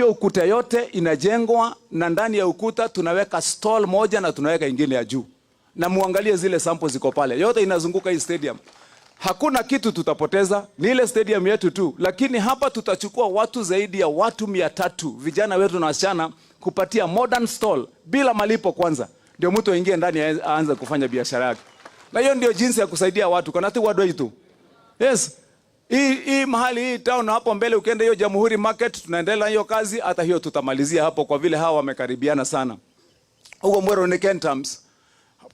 Hiyo ukuta yote inajengwa na ndani ya ukuta tunaweka stall moja na tunaweka ingine ya juu, na muangalie zile samples ziko pale, yote inazunguka hii stadium. Hakuna kitu tutapoteza, ni ile stadium yetu tu, lakini hapa tutachukua watu zaidi ya watu 300, vijana wetu na wasichana, kupatia modern stall bila malipo kwanza, ndio mtu aingie ndani aanze kufanya biashara yake. Na hiyo ndio jinsi ya kusaidia watu kana ti watu. Yes. Hii mahali, hii town hapo mbele ukienda hiyo Jamhuri Market, tunaendelea hiyo kazi, hata hiyo tutamalizia hapo kwa vile hawa wamekaribiana sana. Huko Mwero ni Kentams.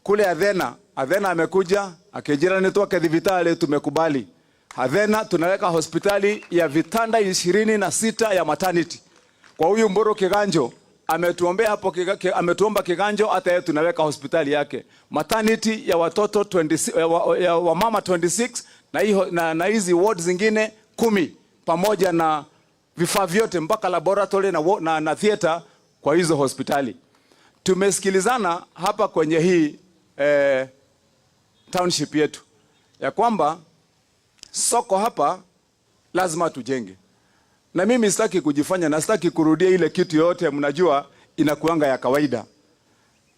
Kule Athena, Athena amekuja akijira ni twake thibitari, tumekubali. Athena tunaweka hospitali ya vitanda 26 ya maternity. Kwa huyu Mboro Kiganjo ametuombea hapo ametuomba Kiganjo, hata yeye tunaweka hospitali yake maternity ya watoto 26, ya wamama 26 na hiyo na hizi ward zingine 10 pamoja na vifaa vyote mpaka laboratory na theater kwa hizo hospitali. Tumesikilizana hapa kwenye hii township yetu ya kwamba soko hapa lazima tujenge. Na mimi sitaki kujifanya na sitaki kurudia ile kitu yote, mnajua inakuanga ya kawaida.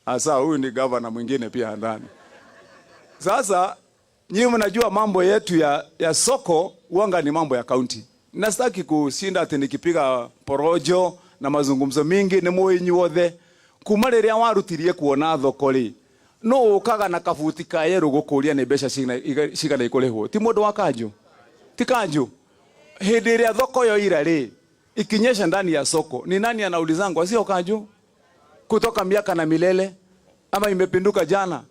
Asa huyu ni governor mwingine pia ndani. Sasa nyinyi mnajua mambo yetu ya soko uanga ni mambo ya county. Na sitaki kushinda ati nikipiga porojo na mazungumzo mingi ni muinyi wothe. Kuma riria warutirie kuona thoko ri, no ukaga na kabuti ka yero gukuria ni mbeca cigana ikurihwo. Ti mundu wa kanju. Ti kanju. Hindi ria thoko yoira ri, ikinyesha ndani ya soko, ni nani anaulizangwa? Sio kanju? Kutoka miaka na milele ama imepinduka jana?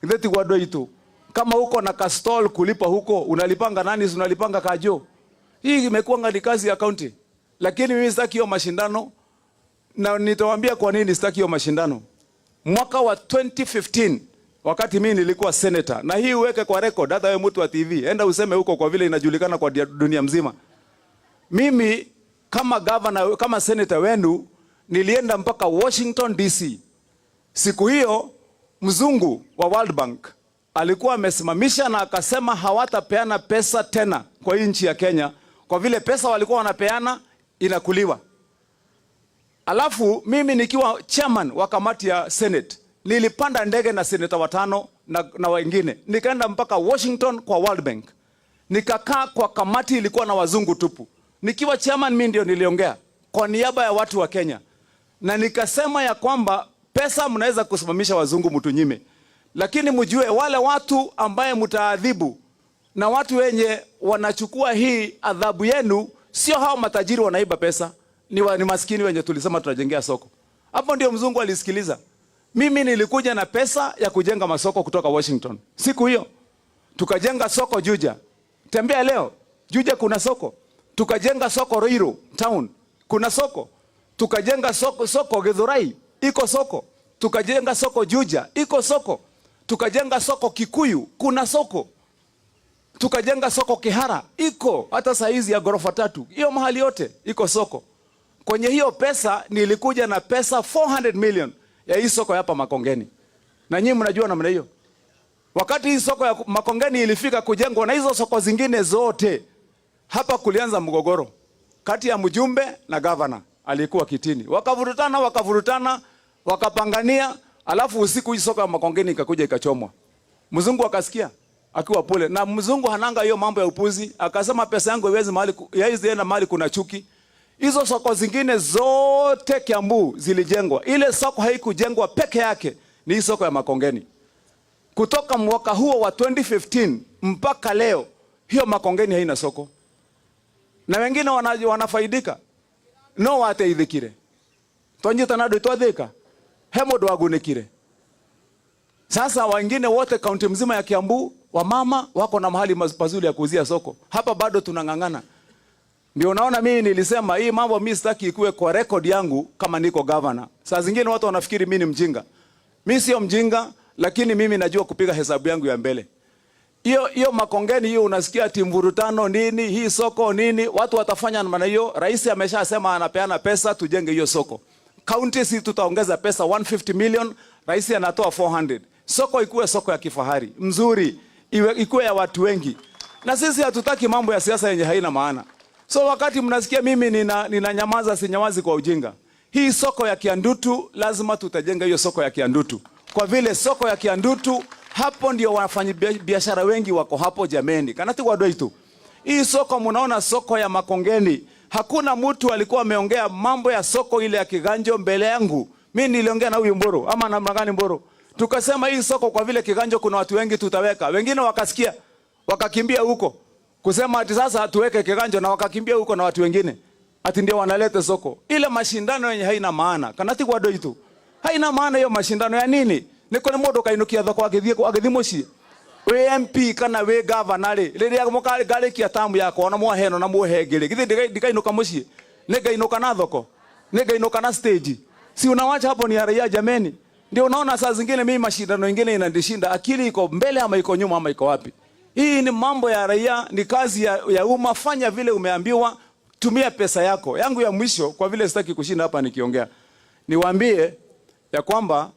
Itheti kwa itu. Kama uko na kastol kulipa huko, unalipanga nani? Unalipanga kajo. Hii imekuwa ni kazi ya county. Lakini mimi sitaki hiyo mashindano, na nitawaambia kwa nini sitaki hiyo mashindano. Mwaka wa 2015 wakati mimi nilikuwa senator, na hii uweke kwa record, hata wewe mtu wa TV, enda useme huko kwa vile inajulikana kwa dunia mzima. Mimi kama governor, kama senator wenu nilienda mpaka Washington DC. Siku hiyo mzungu wa World Bank alikuwa amesimamisha na akasema hawatapeana pesa tena kwa hii nchi ya Kenya kwa vile pesa walikuwa wanapeana inakuliwa. Alafu mimi nikiwa chairman wa kamati ya Senate nilipanda ndege na seneta watano na wengine, nikaenda mpaka Washington kwa World Bank, nikakaa kwa kamati ilikuwa na wazungu tupu. Nikiwa chairman mimi ndio niliongea kwa niaba ya watu wa Kenya, na nikasema ya kwamba pesa mnaweza kusimamisha wazungu mtunyime, lakini mjue wale watu ambaye mtaadhibu na watu wenye wanachukua hii adhabu yenu sio hao matajiri wanaiba pesa, ni maskini wenye tulisema tunajengea soko. Hapo ndio mzungu alisikiliza. Mimi nilikuja na pesa ya kujenga masoko kutoka Washington. Siku hiyo tukajenga soko Juja. Tembea leo, Juja kuna soko. Tukajenga soko Ruiru town, kuna soko. Tukajenga soko Githurai, iko soko. Tukajenga soko Juja, iko soko. Tukajenga soko Kikuyu, kuna soko. Tukajenga soko Kihara, iko hata saa hizi ya ghorofa 3. Hiyo mahali yote iko soko. Kwenye hiyo pesa nilikuja na pesa 400 million ya hii soko hapa Makongeni. Na nyinyi mnajua namna hiyo. Wakati hii soko ya Makongeni ilifika kujengwa na hizo soko zingine zote, hapa kulianza mgogoro kati ya mjumbe na governor alikuwa kitini. Wakavurutana, wakavurutana, wakapangania, alafu usiku hii soko ya Makongeni ikakuja ikachomwa. Mzungu akasikia akiwa pole, na mzungu hananga hiyo mambo ya upuzi, akasema pesa yangu haiwezi mahali haiwezi enda mahali kuna chuki. Hizo soko zingine zote Kiambu zilijengwa. Ile soko haikujengwa peke yake, ni hii soko ya Makongeni. Kutoka mwaka huo wa 2015 mpaka leo hiyo Makongeni haina soko. Na wengine wanafaidika. No wateithikire. Twanyita na twathika. He mundu wagunikire. Sasa wengine wote kaunti mzima ya Kiambu wamama wako na mahali pazuri ya kuuzia soko. Hapa bado tunang'ang'ana. Ndio unaona mimi nilisema hii mambo mimi sitaki ikuwe kwa record yangu kama niko governor. Saa zingine watu wanafikiri mimi ni mjinga. Mimi sio mjinga, lakini mimi najua kupiga hesabu yangu ya mbele. Hiyo Makongeni hiyo unasikia ati mvurutano nini, hii soko nini, watu watafanya namna hiyo. Rais ameshasema anapeana pesa tujenge hiyo soko. County si tutaongeza pesa 150 million, rais anatoa 400. Soko ikuwe soko ya kifahari, mzuri, ikuwe ya watu wengi. Na sisi hatutaki mambo ya siasa yenye haina maana. So wakati mnasikia mimi nina nyamaza, sinyamazi kwa ujinga. Hii soko ya Kiandutu lazima tutajenga hiyo soko ya Kiandutu, kwa vile soko ya Kiandutu hapo ndio wafanyabiashara wengi wako hapo jameni. Kana ti tu. Hii soko mnaona soko ya Makongeni, hakuna mtu alikuwa ameongea mambo ya soko ile ya Kiganjo mbele yangu. Mimi niliongea na huyu Mburu ama namna gani Mburu? Tukasema hii soko kwa vile Kiganjo kuna watu wengi tutaweka. Wengine wakasikia wakakimbia huko kusema ati sasa tuweke Kiganjo na wakakimbia huko na watu wengine ati ndio wanaleta soko. Ile mashindano yenye haina maana. Kana ti kwa tu. Haina maana hiyo mashindano ya nini? Niko ni mundu kainukia thoko agithie agithie mucii. Wi MP kana wi governor ri riria mukarikia tamu yakwa na mwaheno na muhengere githi ndikainuka mucii? Ningainuka na thoko? Ningainuka na stage? Si unawacha hapo ni raia jameni. Ndio unaona saa zingine mimi mashindano mengine inanishinda, akili iko mbele ama iko nyuma ama iko wapi? Hii ni mambo ya raia, ni kazi ya umma. Fanya vile umeambiwa, tumia pesa yako. Yangu ya mwisho, kwa vile sitaki kushinda hapa nikiongea, niwaambie ya kwamba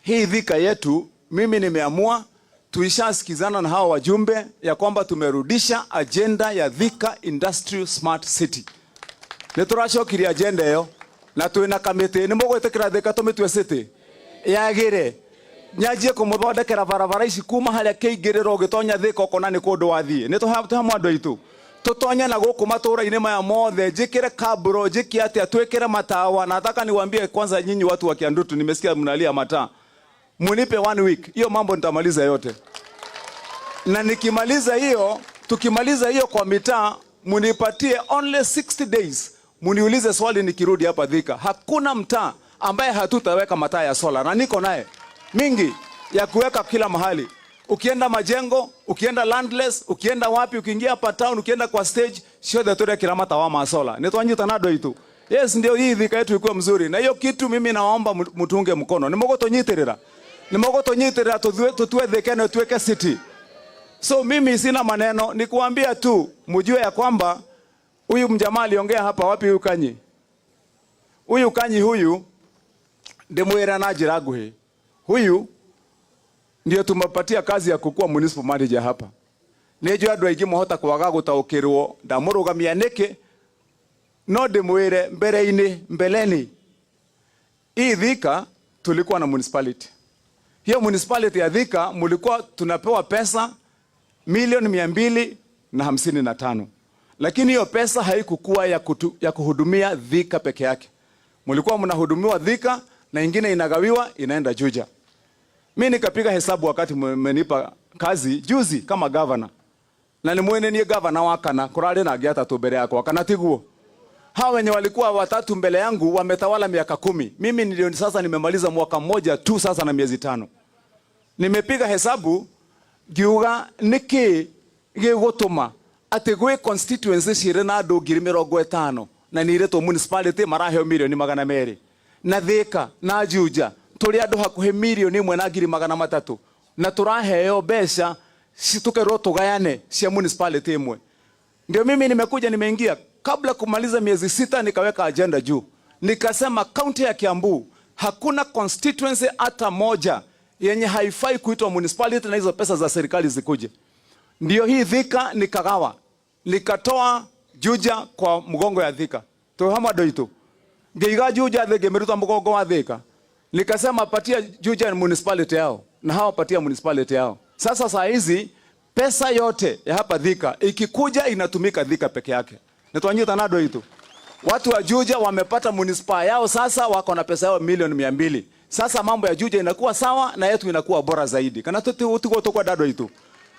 hii Thika yetu, mimi nimeamua, tuishasikizana na hawa wajumbe ya kwamba tumerudisha agenda ya Thika Industrial Smart City. Nĩ tũracokirie agenda ĩyo na twĩna kamĩtĩ. Nĩ mũgwĩtĩkĩra Thika tũmĩtue city yagĩre nyanjie kũmũthondekera barabara ici kuma harĩa kĩingĩrĩro ũgĩtonya Thika ũkona nĩ kũndũ wathiĩ. Nĩ tũhamwe andũ aitũ tũtonye na gũkũ matũra-inĩ maya mothe, njĩkĩre kabro, njĩke atĩa, twĩkĩre matawa. Nataka niwaambie kwanza nyinyi watu wa Kiandutu, nimesikia mnalia mataa, munipe one week, hiyo mambo nitamaliza yote. Na nikimaliza hiyo, tukimaliza hiyo kwa mitaa, munipatie only 60 days, muniulize swali nikirudi hapa Thika. Hakuna mtaa ambaye hatutaweka mataa ya sola, na niko naye mingi ya kuweka kila mahali. Ukienda majengo, ukienda landless, ukienda wapi, ukiingia hapa town, ukienda kwa stage, ciothe turekira matawa ma sola. Nĩ twanyitana andũ aitũ? Yes, ndio hii Thika yetu ikuwe mzuri. Na hiyo kitu mimi naomba mutunge mkono. Nĩ mũgũtũnyitĩrĩra? Nĩ mũgũtũnyitĩrĩra tutue Thika ĩno tuweke city? So mimi sina maneno, ni kuambia tu mjue ya kwamba huyu mjamaa aliongea hapa wapi huyu Kanyi? Huyu Kanyi huyu ndimwira na njĩra nguhĩ. Huyu ndio tumepatia kazi ya kukua municipal manager hapa. Nĩnjũĩ andũ aingĩ mwahota kwaga gũtaũkĩrwo ndamũrũgamia nĩkĩ, no ndĩmwĩre mbere-inĩ, mbeleni hii Thika tulikuwa na municipality. Hiyo municipality ya Thika mulikuwa tunapewa pesa milioni 255, lakini hiyo pesa haikukuwa ya kuhudumia Thika peke yake. Mulikuwa mnahudumiwa Thika na ingine inagawiwa inaenda Juja. Mi nikapiga hesabu wakati mmenipa kazi juzi kama governor, na ni mwene nie governor wa kana kurari na angĩ atatu mbere yakwa, kana tiguo? Hawa wenye walikuwa watatu mbele yangu wametawala miaka 10. Mimi ndio sasa nimemaliza mwaka mmoja tu sasa na miezi 5. Nimepiga hesabu ngiuga niki gigutuma ati gwi constituency cirĩ na andũ 50,000 na nĩ iretwo municipality maraheo milioni 200, na Thika na Juja tũrĩ andũ hakuhĩ 1,300,000 na tũraheo mbeca tukerwo tũgayane cia municipality ĩmwe. Ndio mimi nimekuja nimeingia, kabla kumaliza miezi 6 nikaweka agenda juu, nikasema kaunti ya Kiambu hakuna constituency hata moja yenye haifai kuitwa municipality na hizo pesa za serikali zikuje. Ndio hii Thika nikagawa, nikatoa Juja kwa mgongo ya Thika. Tuhama doito. Ngeiga Juja thĩ ngĩmĩruta mũgongo wa Thika. Nikasema patia Juja municipality yao na hawa patia municipality yao. Sasa saa hizi pesa yote ya hapa Thika ikikuja inatumika Thika peke yake. Nitwanyita nado itu. Watu wa Juja wamepata municipal yao sasa, wako na pesa yao milioni 200. Sasa mambo ya Juja inakuwa sawa na yetu inakuwa bora zaidi. Kana tuko tuko dado itu.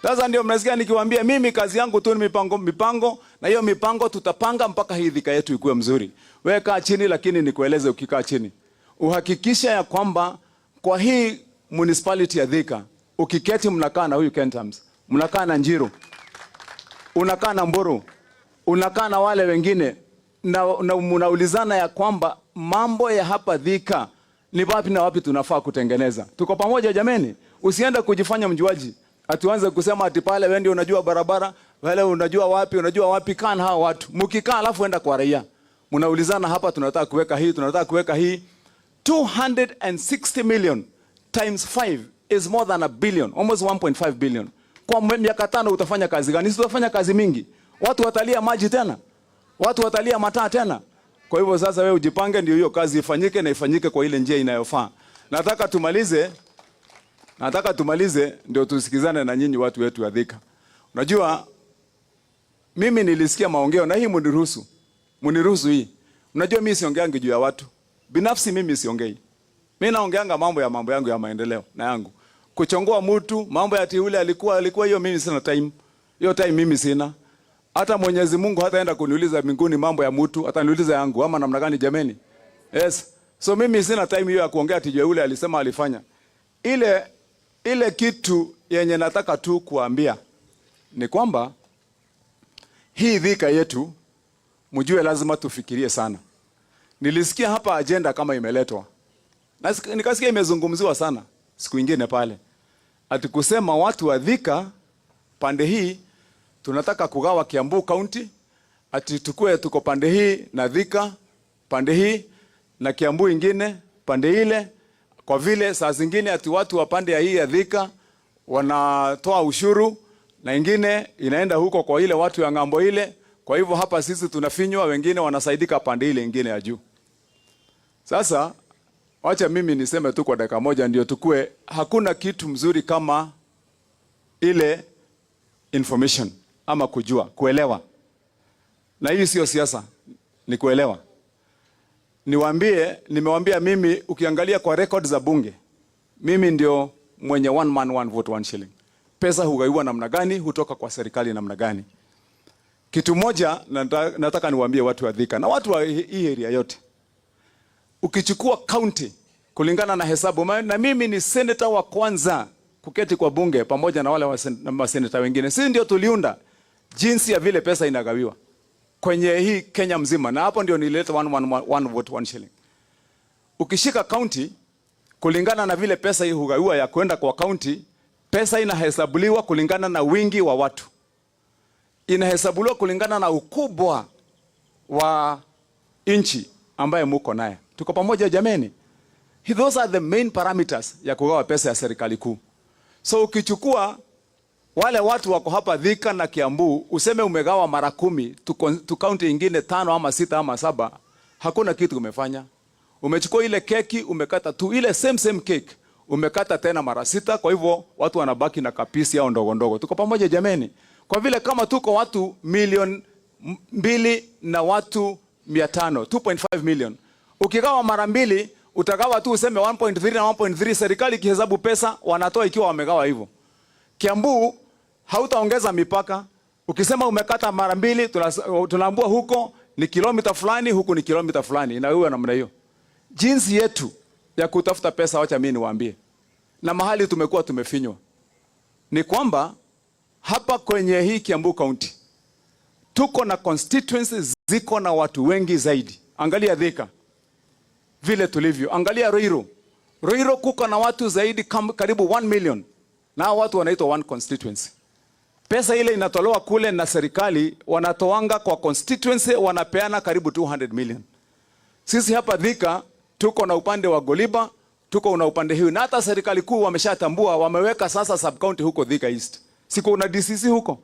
Sasa ndio mnasikia nikiwaambia mimi kazi yangu tu ni mipango mipango, na hiyo mipango tutapanga mpaka hii Thika yetu ikuwe mzuri. Wewe kaa chini, lakini nikueleze, ukikaa chini uhakikisha ya kwamba kwa hii municipality ya Thika ukiketi, mnakaa na huyu Kentams, mnakaa na Njiru, unakaa na Mburu, unakaa na wale wengine na mnaulizana ya kwamba mambo ya hapa Thika ni wapi na wapi tunafaa kutengeneza. Tuko pamoja jameni? Usiende kujifanya mjuaji. Atuanze kusema ati pale wewe ndio unajua barabara, wale unajua wapi, unajua wapi. Kaa na hawa watu. Mkikaa alafu enda kwa raia. Mnaulizana hapa tunataka kuweka hii, tunataka kuweka hii. 260 million times 5 is more than a billion, almost 1.5 billion. Kwa miaka 5 utafanya kazi gani? Si utafanya kazi mingi. Watu watalia maji tena. Watu watalia mataa tena. Kwa hivyo sasa wewe ujipange, ndio hiyo kazi ifanyike na ifanyike kwa ile njia inayofaa. Nataka tumalize ndio tusikizane na nyinyi watu wetu wa Thika. Unajua mimi nilisikia maongeo na hii muniruhusu. Muniruhusu hii. Unajua mimi siongeangi juu ya watu. Binafsi mimi siongei. Mimi naongeanga mambo yangu ya maendeleo na yangu. Kuchongoa mtu, mambo ya ati ule alikuwa hiyo mimi sina time. Hiyo time mimi sina. Hata Mwenyezi Mungu hataenda kuniuliza mbinguni mambo ya mtu, ataniuliza yangu ama namna gani jameni? Yes. So mimi sina time hiyo ya kuongea ati yule alisema alifanya. Ile kitu yenye nataka tu kuambia ni kwamba hii Thika yetu mjue lazima tufikirie sana. Nilisikia hapa agenda kama imeletwa. Na nikasikia imezungumziwa sana siku ingine pale. Ati kusema watu wa Thika pande hii tunataka kugawa Kiambu County, ati tukue tuko pande hii na Thika pande hii na Kiambu ingine pande ile, kwa vile saa zingine ati watu wa pande ya hii ya Thika wanatoa ushuru na ingine inaenda huko kwa ile watu ya ng'ambo ile. Kwa hivyo hapa sisi tunafinywa, wengine wanasaidika pande ile ingine ya juu. Sasa wacha mimi niseme tu kwa dakika moja ndio tukue, hakuna kitu mzuri kama ile information ama kujua, kuelewa. Na hii sio siasa, ni kuelewa. Niwaambie, nimewambia mimi, ukiangalia kwa record za bunge, mimi ndio mwenye one man one vote one shilling. Pesa hugaiwa namna gani, hutoka kwa serikali namna gani. Kitu moja nataka niwaambie watu wa Thika na watu wa hii area yote. Ukichukua county kulingana na hesabu, na mimi ni senator wa kwanza kuketi kwa bunge pamoja na wale maseneta wengine. Sisi ndio tuliunda jinsi ya vile pesa inagawiwa kwenye hii Kenya mzima, na hapo ndio nilileta one, one, one vote one shilling. Ukishika county kulingana na vile pesa hii hugawiwa ya kwenda kwa county, pesa inahesabuliwa kulingana na wingi wa watu, inahesabuliwa kulingana na ukubwa wa nchi ambaye muko naye. Tuko pamoja jameni? Those are the main parameters ya kugawa pesa ya serikali kuu. So ukichukua wale watu wako hapa Thika na Kiambu, useme umegawa mara 10 tu county ingine tano ama sita ama saba, hakuna kitu umefanya. Umechukua ile keki umekata tu ile same same cake umekata tena mara sita, kwa hivyo watu wanabaki na kapiece yao ndogo ndogo. Tuko pamoja jameni? Kwa vile kama tuko watu 2 milioni na watu 500, 2.5 million, ukigawa mara mbili utagawa tu useme 1.3 na 1.3. Serikali ikihesabu pesa wanatoa ikiwa wamegawa hivyo. Kiambu hautaongeza mipaka. Ukisema umekata mara mbili, tunaambua huko ni kilomita fulani, huku ni kilomita fulani, inawiwa namna hiyo. Jinsi yetu ya kutafuta pesa, wacha mimi niwaambie, na mahali tumekuwa tumefinywa ni kwamba hapa kwenye hii Kiambu County tuko na constituencies ziko na watu wengi zaidi. Angalia Thika vile tulivyo, angalia Ruiru. Ruiru kuko na watu zaidi karibu 1 million, na hao watu wanaitwa one constituency. Pesa ile inatolewa kule na serikali wanatoanga kwa constituency, wanapeana karibu 200 million. Sisi hapa Thika tuko na upande wa Goliba, tuko na upande huu, na hata serikali kuu wameshatambua, wameweka sasa sub county huko Thika East. Si kuna DCC huko?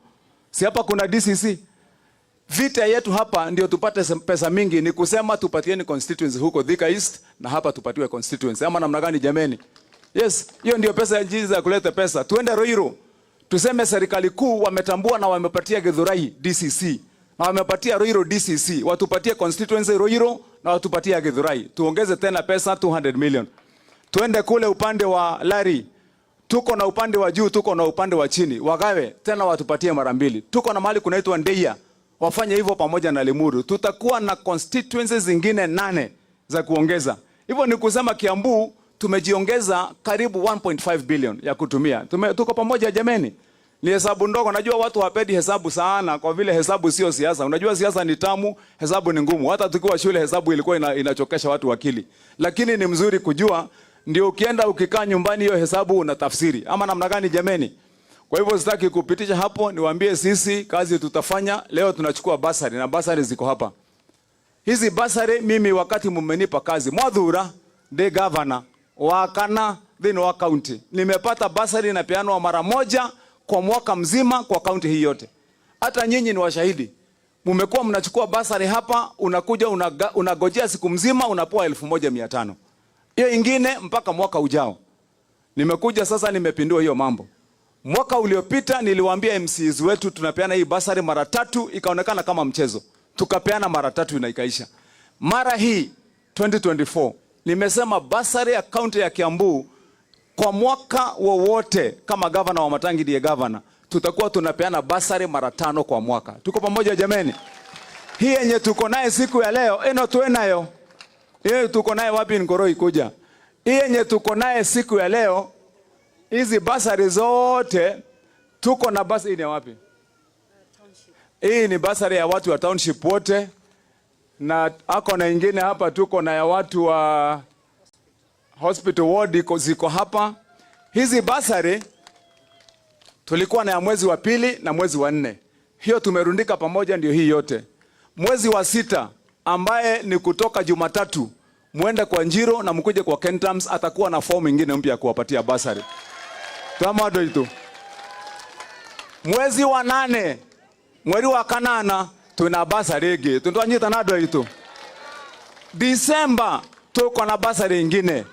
Si hapa kuna DCC? Vita yetu hapa ndio tupate pesa mingi ni kusema tupatieni constituency huko Thika East na hapa tupatiwe constituency. Ama namna gani jameni? Yes, hiyo ndio pesa ya jinsi ya kuleta pesa. Tuende Ruiru. Tuseme serikali kuu wametambua na wamepatia Githurai DCC na wamepatia Ruiru DCC, watupatie constituency Ruiru na watupatie Githurai. Tuongeze tena pesa 200 million. Tuende kule upande wa Lari, tuko na upande wa juu, tuko na upande wa chini, wagawe tena watupatie mara mbili. Tuko na mahali kunaitwa Ndeia, wafanye hivyo pamoja na Limuru. Tutakuwa na constituencies zingine nane za kuongeza. Hivyo ni kusema Kiambu tumejiongeza karibu 1.5 billion ya kutumia. Tuko pamoja jameni? Ni hesabu ndogo. Najua watu hawapendi hesabu sana, kwa vile hesabu sio siasa. Unajua siasa ni tamu, hesabu ni ngumu. Hata tukiwa shule hesabu ilikuwa inachokesha watu akili, lakini ni mzuri kujua, ndio ukienda ukikaa nyumbani hiyo hesabu unatafsiri ama namna gani jameni? Kwa hivyo sitaki kupitisha hapo, niwaambie sisi kazi tutafanya leo. Tunachukua bursary na bursary ziko hapa. Hizi bursary mimi wakati mmenipa kazi mwathura ndi governor wa kana thini wa county, nimepata bursary inapeanwa mara moja kwa mwaka mzima kwa county hii yote. Hata nyinyi ni washahidi. Mumekuwa mnachukua bursary hapa, unakuja unagojea siku mzima unapewa 1500. Hiyo ingine mpaka mwaka ujao. Nimekuja sasa nimepindua hiyo mambo. Mwaka uliopita niliwaambia MCAs wetu tunapeana hii bursary mara tatu, ikaonekana kama mchezo. Tukapeana mara tatu na ikaisha. Mara hii 2024 nimesema bursary ya kaunti ya Kiambu kwa mwaka wowote, kama gavana Wamatangi ndiye gavana, tutakuwa tunapeana bursary mara tano kwa mwaka. Tuko pamoja jameni? Hii yenye tuko naye siku ya leo eno tuwe nayo. Hiyo tuko naye wapi Nkoroi kuja? Hii yenye tuko naye siku ya leo, hizi bursary zote tuko na bursary. Hii ni wapi? Hii ni bursary ya watu wa township wote, na ako na ingine hapa tuko na ya watu wa hospital ward iko ziko hapa. Hizi bursary tulikuwa na ya mwezi wa pili na mwezi wa nne, hiyo tumerundika pamoja, ndio hii yote. Mwezi wa sita ambaye ni kutoka Jumatatu muende kwa Njiro na mkuje kwa Kentams, atakuwa na fomu ingine mpya ya kuwapatia bursary. Twamado itu. Mwezi wa nane, mweri wa kanana tuna bursary igi tuntwanyita nado itu. Disemba tuko na bursary ingine.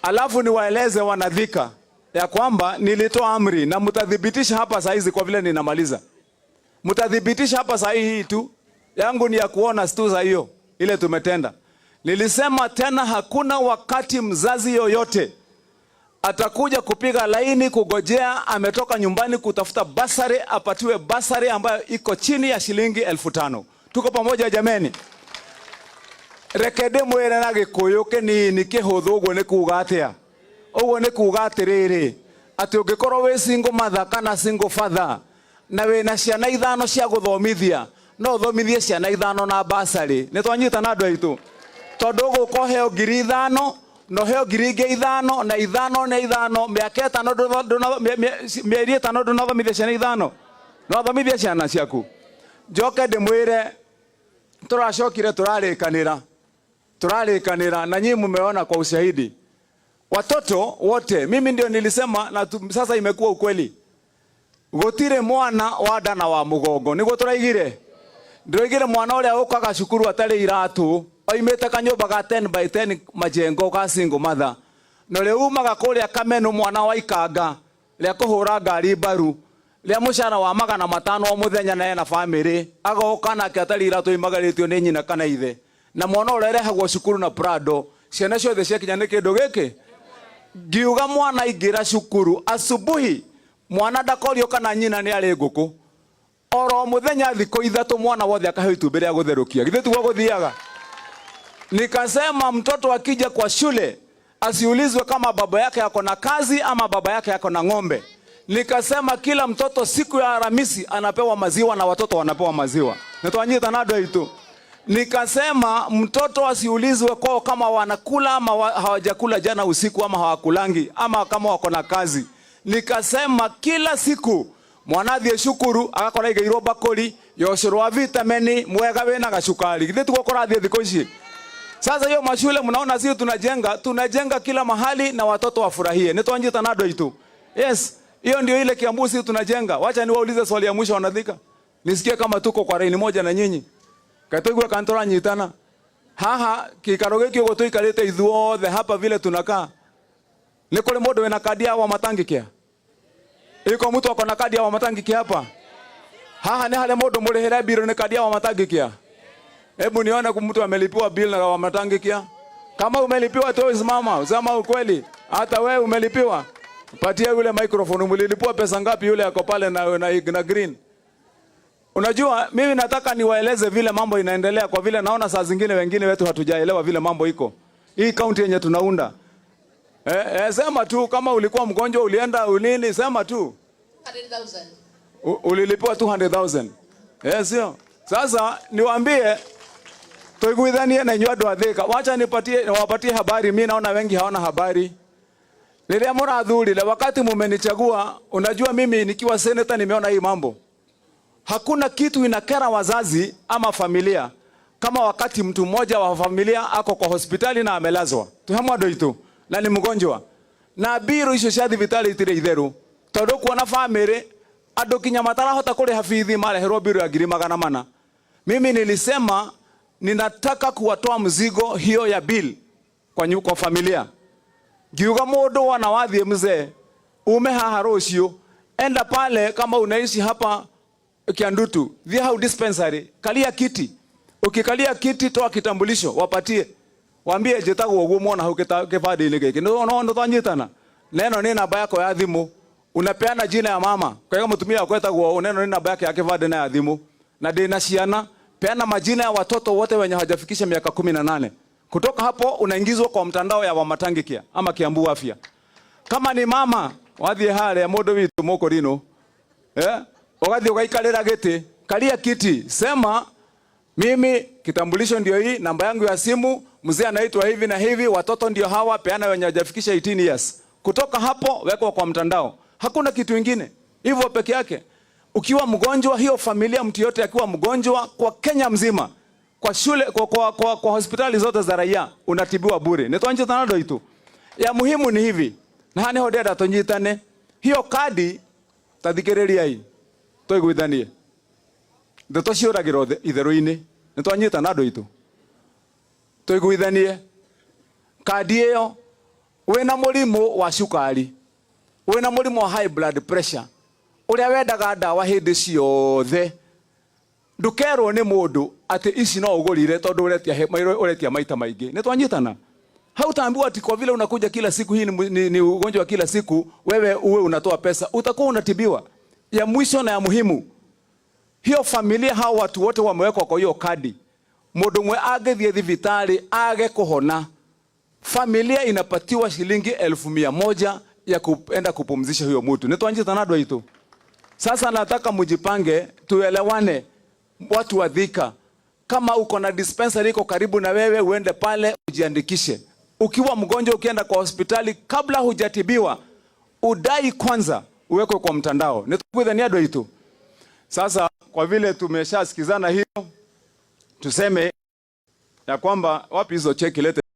Alafu niwaeleze wanathika ya kwamba nilitoa amri na mtathibitisha hapa saa hizi kwa vile ninamaliza. Mtathibitisha hapa saa hii tu. Yangu ni ya kuona tu za hiyo ile tumetenda. Nilisema tena hakuna wakati mzazi yoyote atakuja kupiga laini kugojea ametoka nyumbani kutafuta bursary apatiwe bursary ambayo iko chini ya shilingi 5,000. Tuko pamoja jameni? Reke ndĩmwĩre na gĩkũyũ kĩnini kĩhũthũ ũguo nĩ kuga atĩa? Ũguo nĩ kuga atĩrĩrĩ, atĩ ũngĩkorwo wĩ single mother kana single father na wĩna ciana ithano cia gũthomithia, no ũthomithie ciana ithano na bursary. Nĩ twanyita na andũ aitũ? Tondũ ũgũka ũheo 5,000 na ũheo 5,000 na ithano na ithano, mĩaka ĩtano mĩeri ĩtano ndũnathomithia ciana ithano, no thomithia ciana ciaku. Njoke ndĩmwĩre tũracokire tũrarĩkanĩra na nyinyi mmeona kwa ushahidi, watoto wote, mimi ndio nilisema na sasa imekuwa ukweli, gutire mwana wa nda na wa mugongo. Niguo turaigire, ndiraigire mwana uria ukaga cukuru atari iratu oimite kanyumba ga 10 by 10 majengo ga single mother, na uria umaga kuria Kamenu mwana wa ikanga ria kuhura ngari mbaru ria mucara wa 500 o muthenya na ena family agoka nake atari iratu imagaritio ni nyina kana ithe, na mwana uria arehagwo cukuru na Prado, ciana ciothe ciakinya ni kindu giki. Ngiuga mwana aingĩra cukuru asubuhi, mwana ndakorio kana nyina nĩ arĩ ngũkũ, oro muthenya thikũ ithatũ mwana wothe akaheo itumbĩ rĩa gũtherũkia. Githĩ tiguo gũthiaga? Nikasema mtoto akija kwa shule asiulizwe kama baba yake ako na kazi ama baba yake ako na ng'ombe. Nikasema kila mtoto siku ya Alhamisi anapewa maziwa na watoto wanapewa maziwa. Nitwanyita na andũ aitũ. Nikasema mtoto asiulizwe kwao kama wanakula ama hawajakula jana usiku ama hawakulangi ama kama wako na kazi. Nikasema kila siku mwana athiĩ cukuru agakora igĩirwo bakũri ya ũcũrũ wa vitamini mwega wĩna gacukari. Githĩ tiguo kũrathiĩ thikũ ici? Sasa hiyo mashule mnaona sisi tunajenga kila mahali na watoto wafurahie. Nitwanjita na andũ aitũ. Yes, hiyo ndio ile Kiambu sisi tunajenga. Wacha niwaulize swali ya mwisho wanathika. Nisikie kama tuko kwa laini moja na nyinyi. Katoigwa kantora nyitana. Haha kikaro giki uguo tuikarite ithuothe hapa vile tunakaa. Ni kuri mundu wina kadi ya Wamatangi kia? Iko mtu ako na kadi ya Wamatangi kia hapa? Haha ni hale mundu murihire bill ni kadi ya Wamatangi kia? Hebu nione mtu amelipiwa bill na Wamatangi kia. Kama umelipiwa tu simama, sema ukweli. Hata wewe umelipiwa. Patia yule microphone, umelipiwa pesa ngapi yule ako pale na green? Unajua mimi nataka niwaeleze vile mambo inaendelea kwa vile naona saa zingine wengine wetu hatujaelewa vile mambo iko. Hii kaunti yenye tunaunda. Sema tu kama ulikuwa mgonjwa ulienda ulini, sema tu. 100,000. Ulilipiwa 200,000. Sio. Sasa niwaambie tuiguithanie na inyuĩ andũ a Thika. Wacha niwapatie habari, mimi naona wengi hawana habari. Rĩrĩa mũrathurire wakati mumenichagua, unajua mimi nikiwa senator nimeona hii mambo. Hakuna kitu inakera wazazi ama familia kama wakati mtu mmoja wa familia ako kwa hospitali na amelazwa. Tuhamwa itu na ni mgonjwa. Na biro icio cia thibitari itire itheru. Tondu kuona family Andu kinya matarahota kuriha bithi mareherwo biru ya 400,000. Mimi nilisema ninataka kuwatoa mzigo hiyo ya bill kwa familia. Ngiuga mundu wana wathie mzee ume haha rucio, enda pale kama unaishi hapa Kiandutu, thie hau dispensary, kalia kiti. Ukikalia kiti, toa kitambulisho wapatie, waambie njitagwo uguo mwona hau kibandi-inĩ gĩkĩ. No no twanyitana neno nĩ namba yako ya thimu, unapeana jina ya mama kwega mutumia wako etagwo neno nĩ namba yake ya kibandi na ya thimu na ndĩna ciana, peana majina ya watoto wote wenye hawajafikisha miaka 18. Kutoka hapo unaingizwa kwa mtandao ya Wamatangi Care ama Kiambu Afya. Kama ni mama wathie haria mundu witu mukurino, eh, ugathie ugaikarira giti, kalia kiti, sema mimi kitambulisho ndio hii, namba yangu ya simu, mzee anaitwa hivi na hivi, watoto ndio hawa, peana wenye hawajafikisha 18 years. Kutoka hapo wekwa kwa mtandao. Hakuna kitu ingine. Hivyo peke yake. Ukiwa mgonjwa, hiyo familia, mtu yote akiwa mgonjwa kwa Kenya mzima, kwa shule, kwa hospitali zote za raia unatibiwa bure. Nitwanjitana ndo itu. Ya muhimu ni hivi. Na hani hodera tunyitane. Hiyo kadi tathikiriria hii. Tuiguithanie. Ndeto ciũragĩrwo itherũ-inĩ. Nĩtwanyitana andũ aitũ. Tuiguithanie. Kandi ĩyo wĩna mũrimũ wa cukari, wĩna mũrimũ wa high blood pressure, ũrĩa wendaga ndawa hĩndĩ ciothe, ndũkerwo nĩ mũndũ atĩ ici no ũgũrire tondũ ũretia maita maingĩ. Nĩtwanyitana. Hautaambiwa ati kwa vile unakuja kila siku, hii ni ugonjwa wa kila siku, wewe uwe unatoa pesa, utakuwa unatibiwa. Ya mwisho na ya muhimu, hiyo familia, hao watu wote wamewekwa kwa hiyo kadi. Mundu mwe angĩthiĩ thibitarĩ age kuhona, familia inapatiwa shilingi 100,000 ya kuenda kupumzisha huyo mtu. Nĩtwanjitana andũ aitũ. Sasa nataka mujipange, tuelewane, watu wa Thika. Kama uko na dispensary iko karibu na wewe, uende pale ujiandikishe. Ukiwa mgonjwa, ukienda kwa hospitali, kabla hujatibiwa, udai kwanza uwekwe kwa mtandao. Nĩtũiguithania andũ aitũ. Sasa kwa vile tumeshasikizana hiyo, tuseme ya kwamba wapi hizo cheki lete.